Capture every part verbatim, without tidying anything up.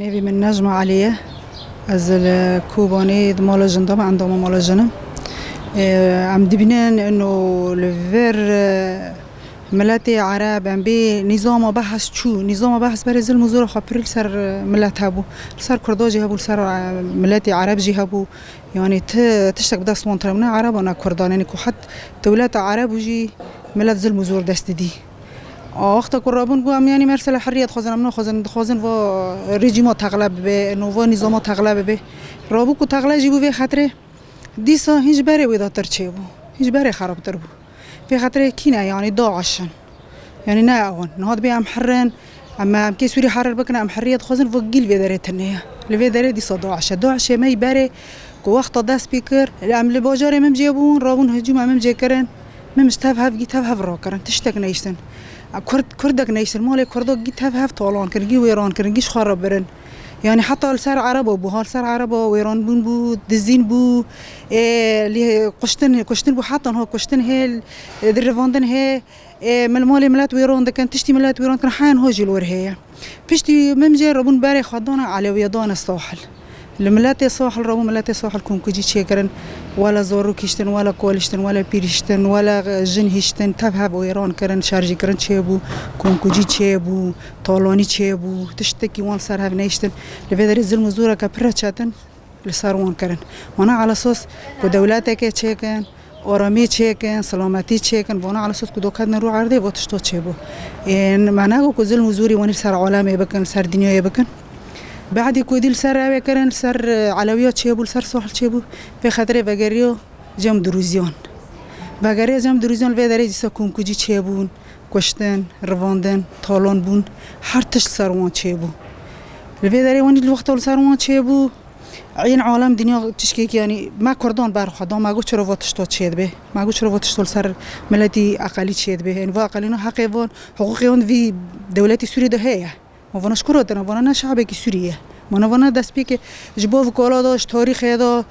Nêvî min Necma Elî ye. Ez li Kobanê di mala jin de me, endama mala jin im. Ê, em dibînin ino li vir, e, miletê Ereb em bê nîzama behs çû. Nîzama behs berê zilm û zora xwe pir li ser, e, milet hebû. Li ser Kurda jî hebû, li ser, e, miletê Ereb jî hebû. Yanî ti tiştek bi dest wan tune bû, ne Ereba ne Kurdan. Yanî ku het dewleta Ereb û jî milet zilm û zor dest didî. A wexta ku rabûn got, em yanî mesela heriyet dixwazin, em naxwazin, dixwazin va rejîma teqle bibe, nova nîzama teqle bibe. Rabû ku teqle jî bû vê xetirê, dîsa hîn ji berê wê datir çêbû. Hîn ji berê xerabtir bû. Vê xetirê kî ne, yanî DAIŞ in. Yanî ne ew in. Niha dibê em herin, em, em kê Sûrî herir bikin, em heriyet dixwazin, va gîl vê derê tune ye. Li vê derê dîsa DAIŞ e. DAIŞê me yî berê ku wexta dest pê kir, em li bajarê Mimcê bûn, rabûn hicûma Mimcê kirin. Mimc tev hev gî tev hev rakirin, tiştek neyştin. Kurd, Kurdek neyştin, malê Kurdo gî tev hev talan kirin, gî wêran kirin, gî ji xwe re birin. Yanî heta li ser Ereba bû, ha li ser Ereba wêranbûn bû, dizîn bû, ê, lê kuştin, kuştin bû, heta niha kuştin hê, ê, di revandin hê, ê, mil-, malê milet wêran dikin, tiştî milet wêran dikin, heya niha jî li wir heye. Piştî Mimcê rabûn berê xwe dane Elewiya, dane Sahil. Li miletê Sahil rabû, miletê Sahil komkujî çêkirin, wele zarok hiştin, wele kal hiştin, wele pîr hiştin, wele jin hiştin, tev hev wêran kirin, şerjîkirin çêbû, komkujî çêbû, talanî çêbû, tiştekî wan li ser hev neyştin. Li vê derê zilm û zoreke pir çetin li ser wan kirin. Wana ala esas ku dewleteke çêkin, aramî çêkin, selametî çêkin, vana ala esas ku doketine rû erdê, va tişto çêbû. Ê, me nago ku zilm û zorî wanî li ser alemê bikin, li ser dinyayê bikin. Badî ku dî li ser ew ê kirin, li ser, e, Elewiya çêbû, li ser Sahil çêbû, vê xetirê vegeriya cem dirûziyan. Vegeriya cem dirûziyan li vê derê dîsa komkujî çêbûn, kuştin, rivandin, talan bûn, her tişt li ser wan çêbû. Li vê derê wanî li wexta li ser wan çêbû, Ên alem dinya tişkekî, yanî me Kurdan berxwe da, me got çira va tişta çêdibe. Me got çira va tişta li ser miletî eqelî çêdibe. Yanî va eqelîna heqê van, hiqûqê wan vî dewletî Sûrî de heye. Ma vana ji kuro tine, vana ne şabekî Sûrî ye. Vana, vana destpêkê ji bav û kala de, ji tarîxê de,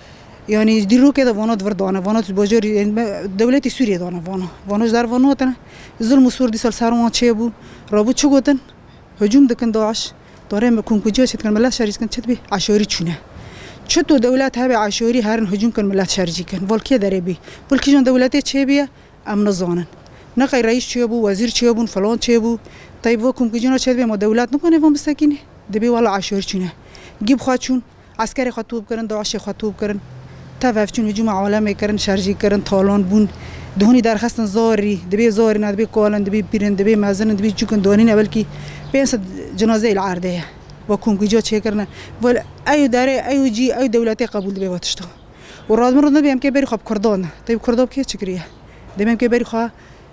yanî dîrokê de vana di vir dane, vana di bajarî, yanî me dewletî Sûrî dane vana. Vana ji derve natine. Zilm û sor dîsa li ser wan çêbû. Rabû çi gotin? Hicûm dikin DAIŞ. Darê me komkuciya çê dikin, milet şerî dikin, çi dibê? Eşorî çûne. Çito dewlet hebe eşorî herin hicûm kin, milet şerî kin. Vol kê derê bî? Vol kîjan dewletê çêbîye? Em nizanin. Neqey reîs çêbû, wezîr çêbûn, filan çêbû. Teyb va komkuciyana çê dibê, ma dewlet nikane van bisekîne? Dibê wela eşorî çûne. Gî bi xwe çûn. Eskerê xwe top kirin, DAIŞê xwe top kirin. Tev hev çûn hicûma alemê kirin, şerjî kirin, talan bûn. Dihonî derxistin zarî, dibê zarî ne, dibê kalin, dibê pîrin, dibê mezin in, dibê çûk in, danîne belkî pênc sed cinazeyê li erdê ye. Va komkuciya çêkirine. Vel ew derê, ew cî, ew dewletê qebûl dibe va tişta. Û razmin rind nabê em kê berî xwe bi Kurdan ne. Teyb Kurda bi kê çi kiriye? Dibê em kê berî xwe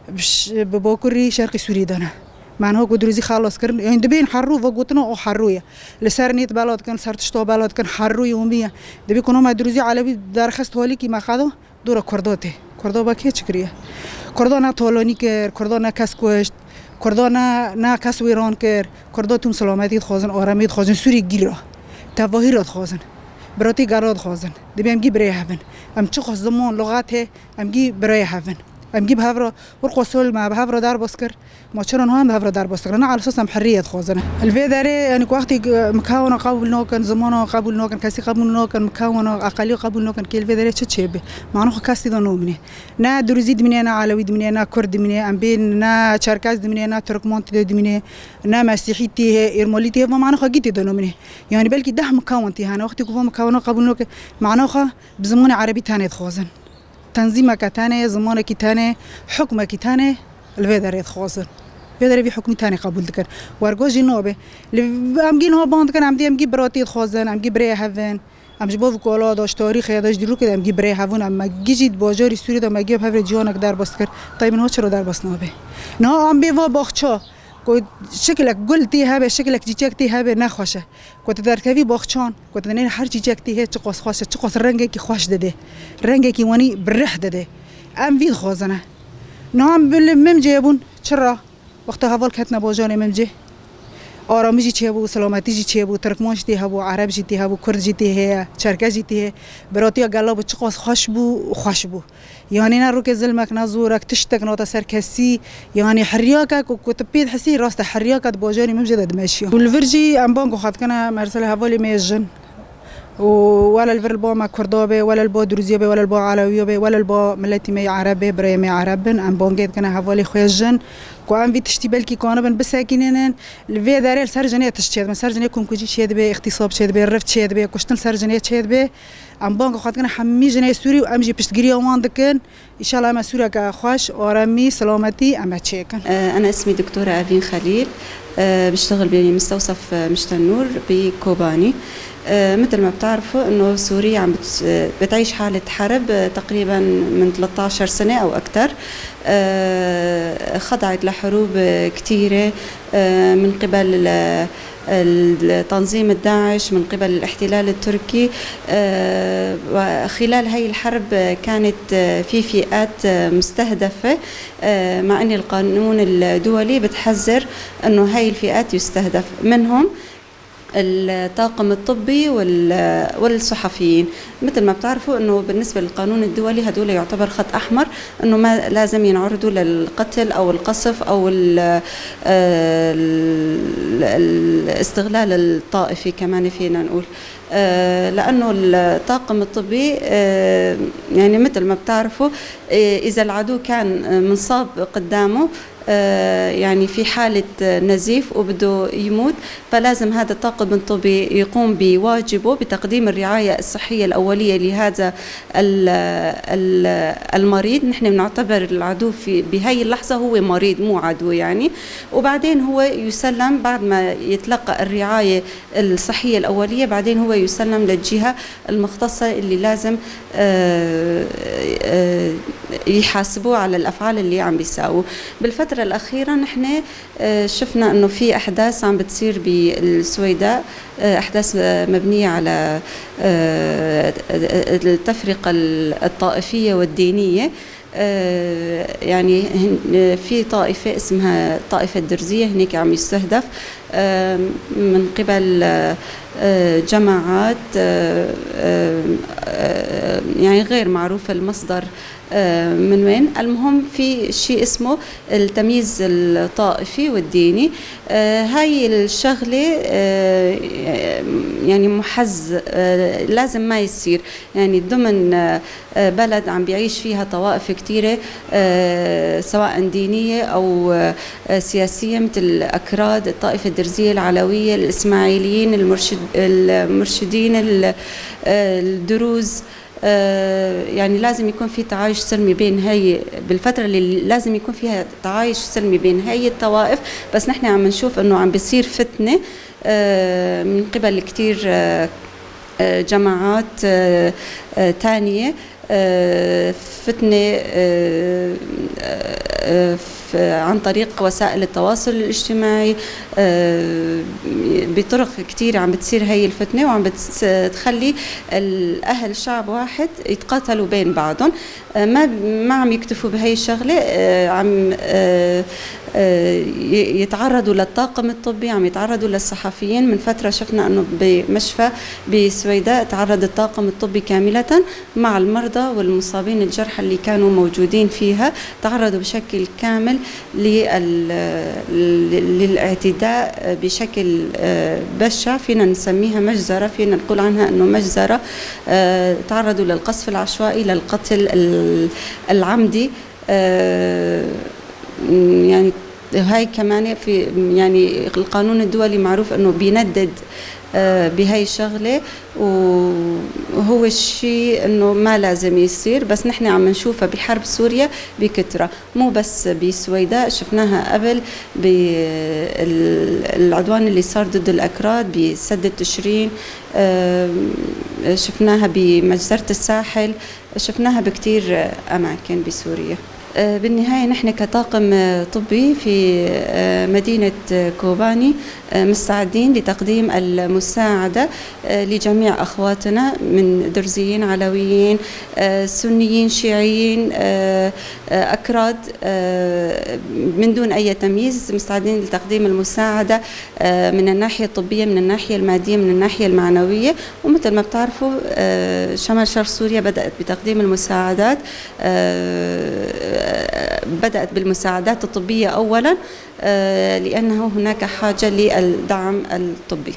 bi ş-, bi Bakurî Şerqî Sûrî de ne. Me niha ku Dirûzî xelas kirin, yanî dibên herû, va gotina o herû ye. Li ser nêt bela dikin, li ser tişta bela dikin, herû ye û min ye. Dibê ku nama Dirûzî Elewî derxist holîkî me xeda, dora Kurda tê. Kurda ba kê çi kiriye? Kurda ne talanî kir, Kurda ne kes kuşt, Kurda ne, ne kes wêran kir, Kurda tûm selametî dixwazin, aramî dixwazin, Sûrî gîra, tevahî re dixwazin, biratî gera dixwazin. Dibê em gî birê hev in. Em çiqas ziman, luxet hê, em gî birayê hev in. Em gî bi hev re, wir qosol me bi hev re derbas kir. Ma çira niha em bi hev re derbas dikin? Ne ala esas em heriyet dixwazin. Li vê derê, yanî ku wextî, e, mikawana qebûl nakin, zimana qebûl nakin, kesî qebûl nakin, mikawana eqelî qebûl nakin, kê li vê derê çi çêbe? Mana xwe kes tê de nomîne. Ne Dirûzî dimîne, ne Elewî dimîne, ne Kurd dimîne, em bê ne Çerkez dimîne, ne Tirkman tê de dimîne, ne Mesîhî tê hê, Êrmalî tê hê, va mana xwe gî tê de nomîne. Yanî belkî deh mikawan tê hene. Wextî ku va mikawana qebûl nake, mana xwe bi zimanê erebî tenê dixwazin. Tenzîmeke tenê, zimanekî tenê, hukmekî tenê li vê derê dixwazin. Vê derê vî hukmî tenê qebûl dikin. Wergo jî nabe. Li, em gî niha ban dikin, em dê em gî biratî dixwazin, em gî birê hev in. Em ji bo vikola de, ji tarîxê de, ji dîrokê de em gî birê hev in. Em me gî jî di bajarî Sûrî de me gî bi hev re ciyanek derbas kir. Tay min ho çiro derbas nabe. Niha em bê va baxça, ku şikilek gul tê hebe, şikilek çîçek tê hebe, nexweş e. Ku tu derkevî baxçan, ku tu dinê her çîçek tê hê çiqas xweş e, çiqas rengekî xweş dide. Rengekî wenî bi rih dide. Em vî dixwazine. Niha em bi li Mimcê bûn. Çira? Wexta heval ketine bajarê Mimcê. Aramî jî çêbû, selametî jî çêbû, Tirkman jî tê hebû, Ereb jî tê hebû, Kurd jî tê heye, Çerkez jî tê heye. Biratiya gela bû çiqas xweş bû, xweş bû. Yanî ne rokê zilmek, ne zorek, tiştek nate ser kesî. Yanî heriyake ku, ku tu pê dihesî, rast e, heriyake di bajarê min jê de dimeşiya. Û li vir jî em bang xwe dikine, mesela hevalê me yê jin. Û wele li vir li ba me Kurda be, wele li ba Dirûziya be, wele li ba Elewiya be, wele li ba miletî me yê Ereb be, birayê me yê Ereb bin, em bangê dikine hevalê xwe yê jin, ku em vî tiştî belkî kanibin bisekînînin. Li vê derê li ser jinê tişt çêdibe, ser jinê komkujî çêdibe, îxtîsab çêdibe, riv çêdibe, kuştin ser jinê çêdibe. Em banga xwe dikine hemî jinê Sûrî û em jî piştgiriya wan dikin. Înşallah em ê Sûriyeke xweş, aremî, selametî em ê çêkin. أنا اسمي دكتورة أفين خليل، بشتغل بمستوصف مشتى النور بكوباني. مثل ما بتعرفوا إنه سوريا عم بت-، بتعيش حالة حرب تقريبًا من ثلاثة عشر سنة أو أكثر. خضعت لحروب كتيرة من قبل ال-، ال-، تنظيم الداعش، من قبل الاحتلال التركي. وخلال هاي الحرب كانت في فئات مستهدفة، مع أن القانون الدولي بتحذر إنه هاي الفئات يستهدف منهم الطاقم الطبي وال-، والصحفيين. مثل ما بتعرفوا إنه بالنسبة للقانون الدولي هدول يعتبر خط أحمر، إنه ما لازم ينعرضوا للقتل أو القصف أو ال-، ال-، الاستغلال الطائفي كمان فينا نقول. آه، لأنه الطاقم الطبي، آه، يعني مثل ما بتعرفوا، آه، إذا العدو كان منصاب قدامه، آه، يعني في حالة نزيف وبده يموت، فلازم هذا الطاقم الطبي يقوم بواجبه بتقديم الرعاية الصحية الأولية لهذا ال-، ال-، المريض. نحن بنعتبر العدو في، بهاي اللحظة هو مريض، مو عدو يعني. وبعدين هو يسلم، بعد ما يتلقى الرعاية الصحية الأولية، بعدين هو يسلم للجهة المختصة اللي لازم، آه، آه، يحاسبوه على الأفعال اللي عم بيساووا. بالفترة الأخيرة نحن، آه، شفنا إنه في أحداث عم بتصير بالسويداء، آه، أحداث، آه، مبنية على، آه، التفرقة الطائفية والدينية. آه، يعني هن-، في طائفة اسمها الطائفة الدرزية، هنيك عم يستهدف، آه، من قبل، آه، آه، جماعات، آه، آه، آه، يعني غير معروف المصدر، آه، من وين. المهم في شي اسمه التمييز الطائفي والديني. آه، هاي الشغلة، آه، يعني محز-، آه، لازم ما يصير. يعني ضمن، آه، آه، بلد عم بيعيش فيها طوائف كتيرة، آه، سواء دينية أو، آه، سياسية، مثل الأكراد، الطائفة الدرزية، العلوية، الإسماعيليين، المرشد-، المرشدين، ال-، آه، الدروز. آه، يعني لازم يكون في تعايش سلمي بين هاي، بالفترة اللي لازم يكون فيها تعايش سلمي بين هاي الطوائف، بس نحن عم نشوف إنه عم بيصير فتنة، آه، من قبل كتير، آه، آه، جماعات، آه، آه، تانية، آه، فتنة، آه، آه، ف-، عن طريق وسائل التواصل الاجتماعي، آه، بطرق كتير عم بتصير هاي الفتنة، وعم بتس-، تخلي الأهل شعب واحد يتقاتلوا بين بعضهم. آه، ما، ما عم يكتفوا بهاي الشغلة، آه، عم، آه، آه، ي-، يتعرضوا للطاقم الطبي، عم يتعرضوا للصحفيين. من فترة شفنا إنه بمشفى بسويداء تعرض الطاقم الطبي كاملة مع المرضى والمصابين الجرحى اللي كانوا موجودين فيها، تعرضوا بشكل كامل لل-، لل-، للاعتداء بشكل، آه، بشع، فينا نسميها مجزرة، فينا نقول عنها إنه مجزرة. آه، تعرضوا للقصف العشوائي، للقتل ال-، العمدي. آه، يعني هاي كمان في، يعني القانون الدولي معروف إنه بيندد، آه، بهاي الشغلة، وهو الشيء إنه ما لازم يصير، بس نحن عم نشوفها بحرب سوريا بكترة، مو بس بسويداء، شفناها قبل بالعدوان اللي صار ضد الأكراد بسد التشرين، آه، شفناها بمجزرة الساحل، شفناها بكتير أماكن بسوريا. آه، بالنهاية نحن كطاقم، آه، طبي في، آه، مدينة، آه، كوباني، آه، مستعدين لتقديم المساعدة، آه، لجميع أخواتنا من درزيين، علويين، آه، سنيين، شيعيين، آه، آه، أكراد، آه، من دون أي تمييز، مستعدين لتقديم المساعدة، آه، من الناحية الطبية، من الناحية المادية، من الناحية المعنوية. ومثل ما بتعرفوا، آه، شمال شرق سوريا بدأت بتقديم المساعدات، آه، بدأت بالمساعدات الطبية أولًا، آه، لأنه هناك حاجة للدعم الطبي.